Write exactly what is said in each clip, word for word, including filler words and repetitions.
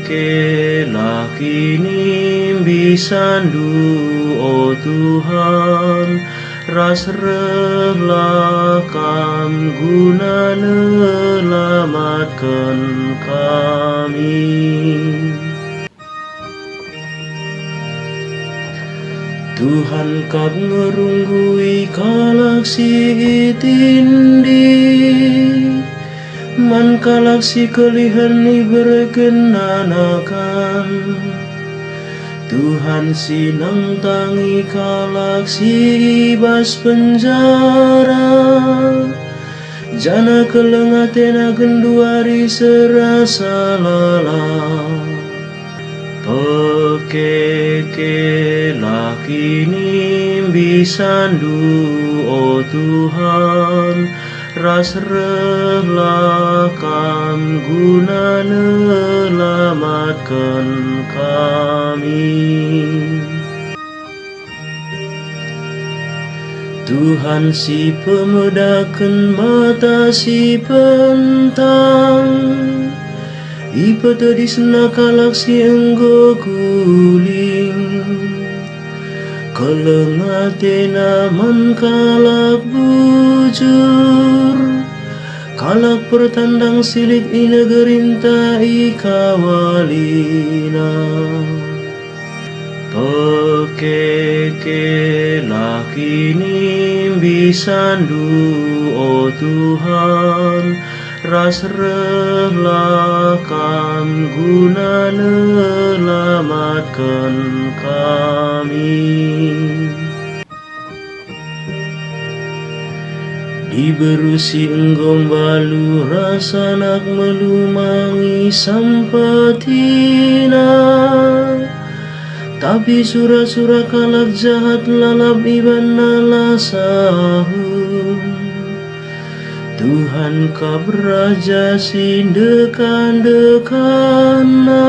Pekekelah kinimbisandu, o Tuhan, ras rehlah Kam guna nelamatken kami. Tuhan kap ngerunggui kalak si itindi, man kalak si kelihen ibereken anakan. Tuhan si nangtangi kalak si i bas penjara, janah keleng atena genduari serasa lalap. Pekekelah kinimbisandu, o Tuhan, ras rehlah Kam guna nelamatken kami. Tuhan si pemedaken mata si pentang, ipetedisNa kalak si enggo guling. Keleng atena man kalak bujur, kalak pertandang si lit i negerinta ikawalina. Pekekelah kinimbisandu, o Tuhan, ras rehlah Kam guna nelamatken kami. Diberu si enggo mbalu ras anak melumangi sampatina, tapi sura-sura kalak jahat lalap ibanna la sahun. Tuhan kap Raja si ndeka-ndekana.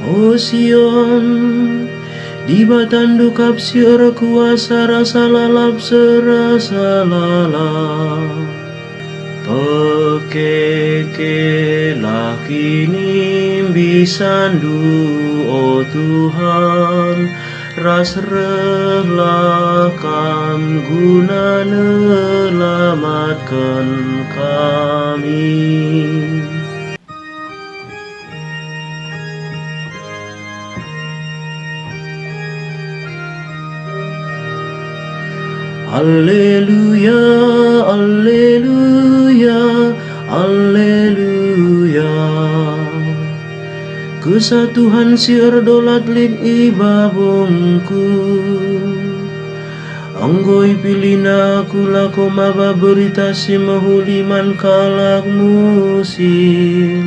O Sion, Dibatandu kap si erkuasa rasa lalap serasa lalap. Pekekelah kinimbisandu, o Tuhan, ras rehlah Kam guna nelamatken kami. Alleluia, alleluia, alleluia. Kesah Tuhan si erdolat lit i babongku. Enggo ipilihNa aku lako maba Berita Si Mehuli man kalak musil.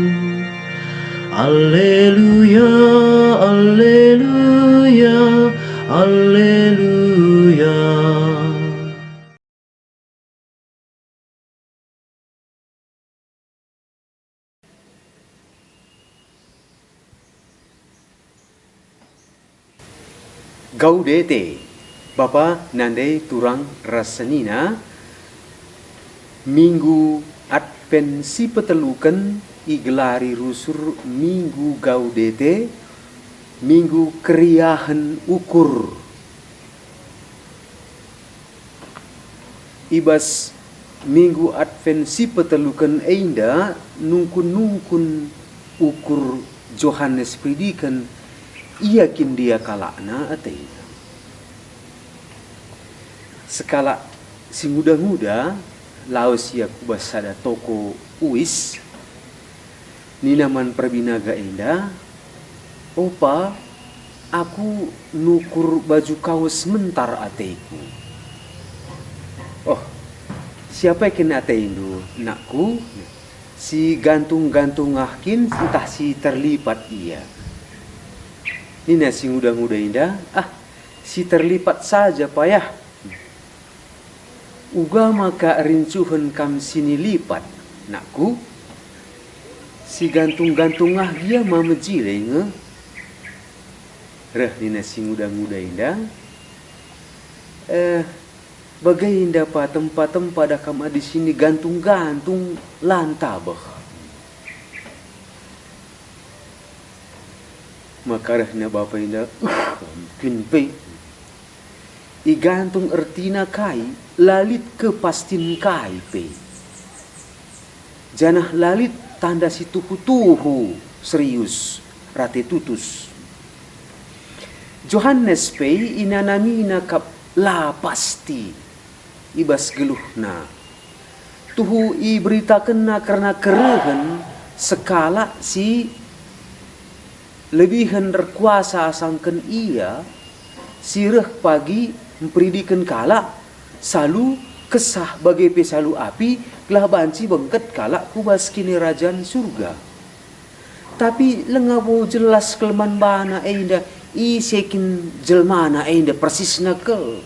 Alleluia, alleluia, alleluia. Gaudete, bapa, nande, turang ras senina, Minggu Advent si peteluken igelari rusur Minggu Gaudete, Minggu Keriahen Ukur. I bas Minggu Advent si peteluken enda nungkun-nungkun ukur Johanes Peridiken, ia kin ndia kalakna atena. Sekalak si nguda-nguda lawes ia ku bas sada toko uis. Nina man perbinaga enda, "Opa, aku nukur baju kawes mentar ateku." "Oh, siapa kin atendu, nakku? Si gantung-gantung ah kin ntah si terlipat ia?" Nina si nguda-nguda enda, "Ah, si terlipat saja payah." "Uga maka rincuhen kam si nilipat, nakku? Si gantung-gantung ah gia ma mejile nge." Reh nina si nguda-nguda enda, "Eh, bage enda pa tempa-tempa da kam adi si nigantung-gantung la ntabeh." Maka rehna bapa enda, uh, kin pe. Igantung ertina kai, la lit kepastin kai pe. Janah la lit tanda si tuhu-tuhu serius, rate tutus. Johanes pe inanamina kap la pasti i bas geluhna. Tuhu iberitakenna kerna kerehen sekalak si lebihen erkuasa asangken ia, si reh pagi mperidiken kalak, salu kesah bage pe salu api, gelah banci bengket kalak ku bas Kinirajan Surga. Tapi langa bo jelas kal man bana enda, ise kin jelmana enda persisna kal.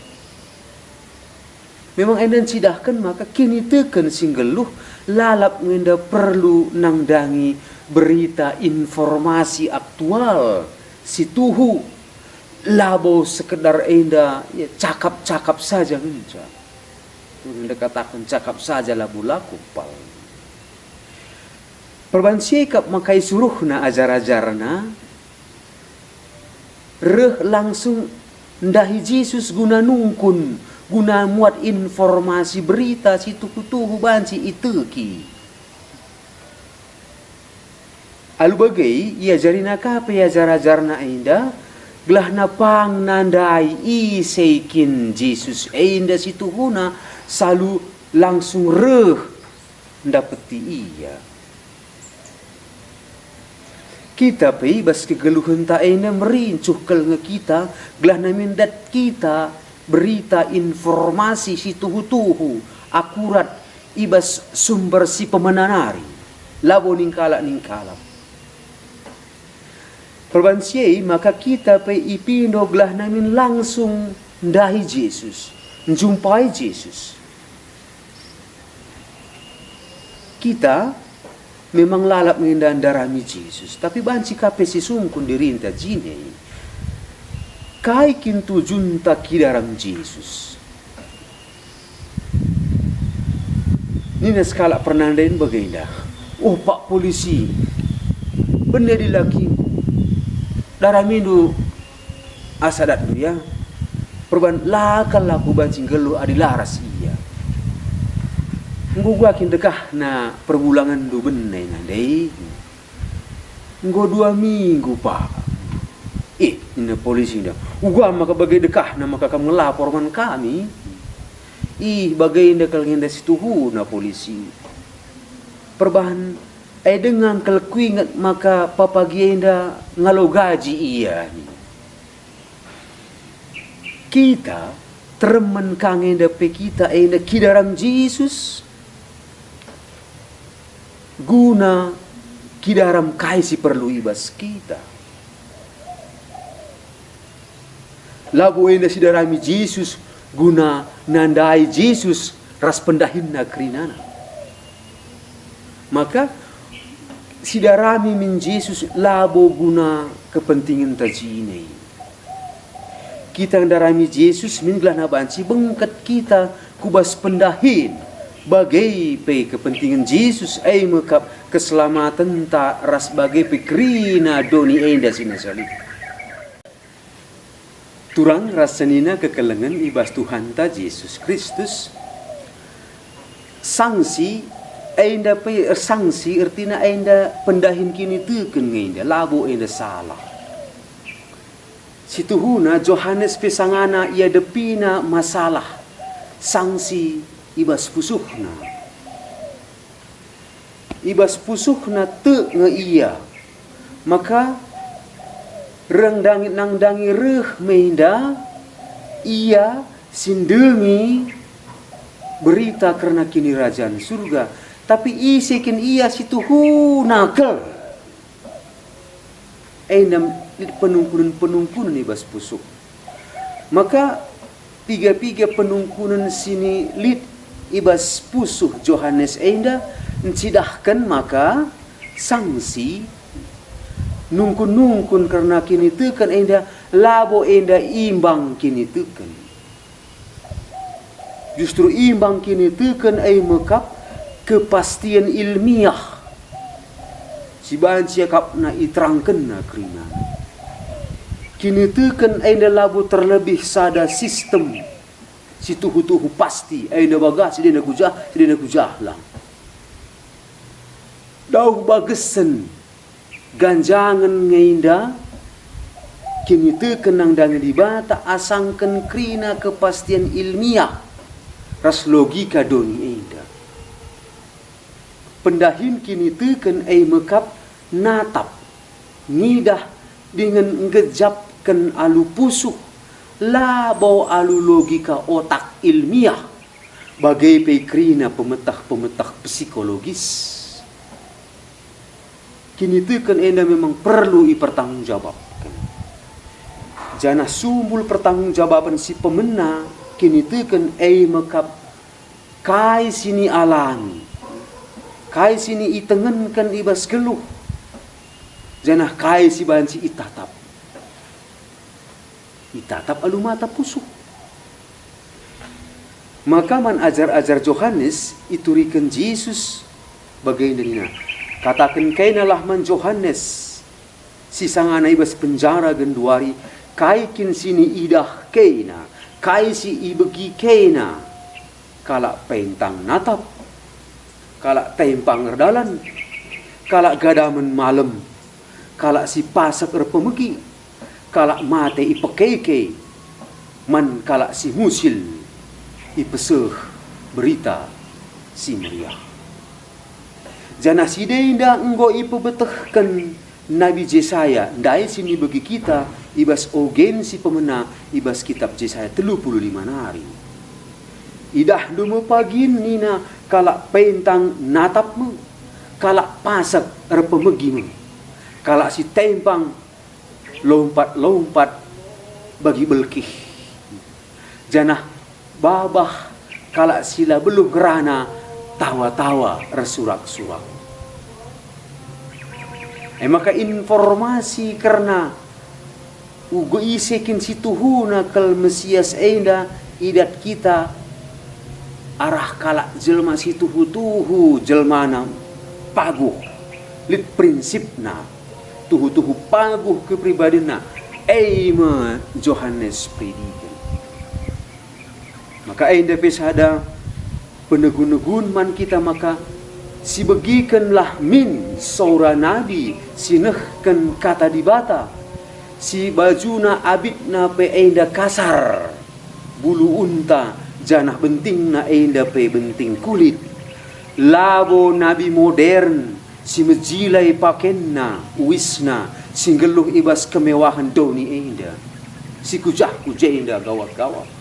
Memang enda ncidahken maka kiniteken si nggeluh lalap nge enda perlu nandangi berita informasi aktual si tuhu, labo sekedar enda, ya, cakap-cakap saja ngenca. Enda kataken cakap saja labo la kupal. Perbahan si e kap maka isuruhna ajar-ajarna reh langsung ndahi Jesus guna nungkun, guna muat informasi berita si tuhu-tuhu banci iteki. Alu bage, iajarina ka pe ajar-ajarna enda, gelah napang nandai ise kin Jesus enda si tuhuna, salu langsung reh ndapeti ia. Kita pe i bas kegeluhenta enda merincuh kal nge kita, gelah namin dat kita berita informasi si tuhu-tuhu, akurat i bas sumber si pemena nari, labo ningkalak-ningkalak. Perbahan si e maka kita pe ipindo gelah namin langsung ndahi Jesus, njumpai Jesus. Kita memang lalap nge enda ndarami Jesus, tapi banci ka pe sisungkun dirinta jine. Kai kin tujunta kidaram Jesus? Nina sekalak pernandain bagenda, "Oh, Pak Polisi, bene dilakingku, daramindu asa datndu, ya. Perban la kal aku banci nggeluh adi la ras ia." Enggo uga kin dekahna perbulangenndu bene nande? "Enggo dua minggu, Pak." "Eh," nina polisi enda, "uga maka bage dekahna maka kam ngelapor man kami?" "Ih, bagenda kal nge enda situhuna polisi. Perbahan e denga kal kuinget maka papagi enda ngalo gaji ia." Kita teremen ka nge enda pe kita enda kidaram Jesus guna kidaram kai si perlu i bas kita. Labo enda sidarami Jesus guna nandai Jesus ras pendahinna kerinana. Maka sidarami min Jesus labo guna kepentingenta jine. Kita ndarami Jesus min gelah banci bengket kita ku bas pendahin. Bage pe kepentingen Jesus e me kap keselamatenta ras bage pe kerina doni enda si nasa lit. Turang ras senina kekelengen i bas Tuhanta Jesus Kristus, sangsi enda pe, sangsi ertina enda pendahin kiniteken nge enda, labo enda salah. Situhuna Johanes pe sangana iadepina masalah sangsi i bas pusuhna. I bas pusuhna tek nge ia, maka reng dangi nandangi reh me enda ia si ndengi berita kerna Kinirajan Surga, tapi ise kin ia si tuhuna kal? Enda lit penungkunen-penungkunen i bas pusuh. Maka piga-piga penungkunen si ni lit i bas pusuh Johanes enda ncidahken maka sangsi nungkun-nungkun kerna kiniteken enda labo enda imbang kiniteken. Justru imbang kiniteken e me kap kepastien ilmiah si banci akapna iterangkenna kerina. Kiniteken enda labo terlebih sada sistem si tuhu-tuhu pasti, enda bagah, si enda kujah, si enda kujah lang. Dauh bagesen ganjangen nge enda, kiniteken nandangi Dibata asangken kerina kepastian ilmiah ras logika doni enda. Pendahin kiniteken e mekap natap, ngidah dingen nggejapken alu pusuh, labo alu logika otak ilmiah, bage pe kerina pemeteh-pemeteh psikologis. Kiniteken enda memang perlu ipertanggungjawabken. Janah sumbul pertanggungjawaben si pemena kiniteken e mekap kai si nialami, kai si niitengenken i bas geluh, janah kai si banci itatap. Itatap alu mata pusuh. Maka man ajar-ajar Johanes ituriken Jesus bagenda nina, "Kataken kenalah man Johanes, si sangana i bas penjara genduari, kai kin si niidah kena, kai si ibegi kena? Kalak pentang natap, kalak tempang erdalan, kalak gadamen malem, kalak si pasek erpemegi, kalak mate ipekeke, man kalak si musil ipeseh Berita Si Meriah." Janah si enda enggo ipebetehken Nabi Jesaya ndai si nibegi kita i bas ogen si pemena i bas kitap Jesaya telu puluh lima nari. Idahndu me pagin nina kalak pentang natap me, kalak pasek erpemegi me, kalak si tempang lompat-lompat bagi belkih, janah babah kalak si la beluh ngerana tawa-tawa ersurak-surak. E maka informasi kerna uga ise kin si tuhuna kal Mesias enda idat kita arah kalak jelma si tuhu-tuhu jelmana paguh, lit prinsipna, tuhu-tuhu paguh kepribadinna, e me Johanes Peridiken. Maka enda pe sada penegu-negun man kita maka sibegikenlah min sora nabi si nehken Kata Dibata, si bajuna abitna pe enda kasar, bulu unta, janah bentingna enda pe benting kulit. Labo nabi modern si mejilai pakenna, uisna, si nggeluh i bas kemewahen doni enda, si kujah-kujenda gawak-gawak.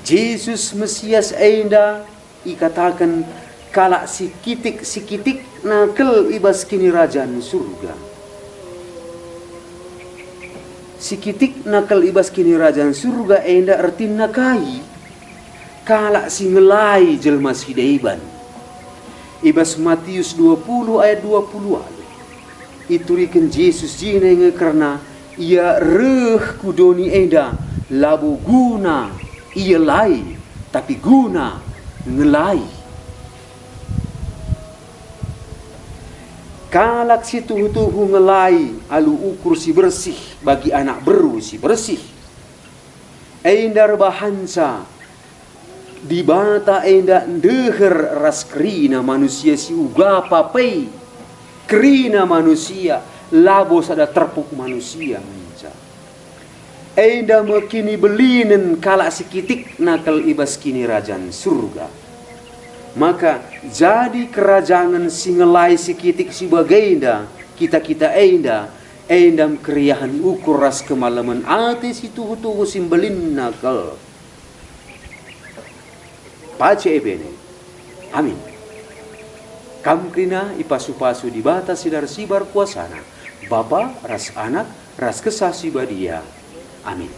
Jesus Mesias enda ikataken kalak si kitik-sikitikna kal i bas Kinirajan Surga. Sikitikna kal i bas Kinirajan Surga enda ertina kai? Kalak si ngelai jelma si deban. I bas Matius dua puluh ayat dua puluh walu, ituriken Jesus jine nge kerna Ia reh ku doni enda labo guna ielai, tapi guna ngelai. Kalak si tuhu-tuhu ngelai alu ukur si bersih bagi anak beru si bersih. Enda erbahanca Dibata enda ndeher ras kerina manusia si ugapa pe. Kerina manusia, labo sada terpuk manusia ngenca. Enda me kinibelinen kalak si kitikna kal i bas Kinirajan Surga. Maka jadi kerajangen si ngelai si kitik si bagenda kita-kita enda, enda me keriahen ukur ras kemalemen ate si tuhu-tuhu si mbelinna kal. Pace ebene. Amin. Kam kerina ipasu-pasu Dibata si la ersibar kuasana, Bapa ras Anak ras Kesah Si Badia. Amin.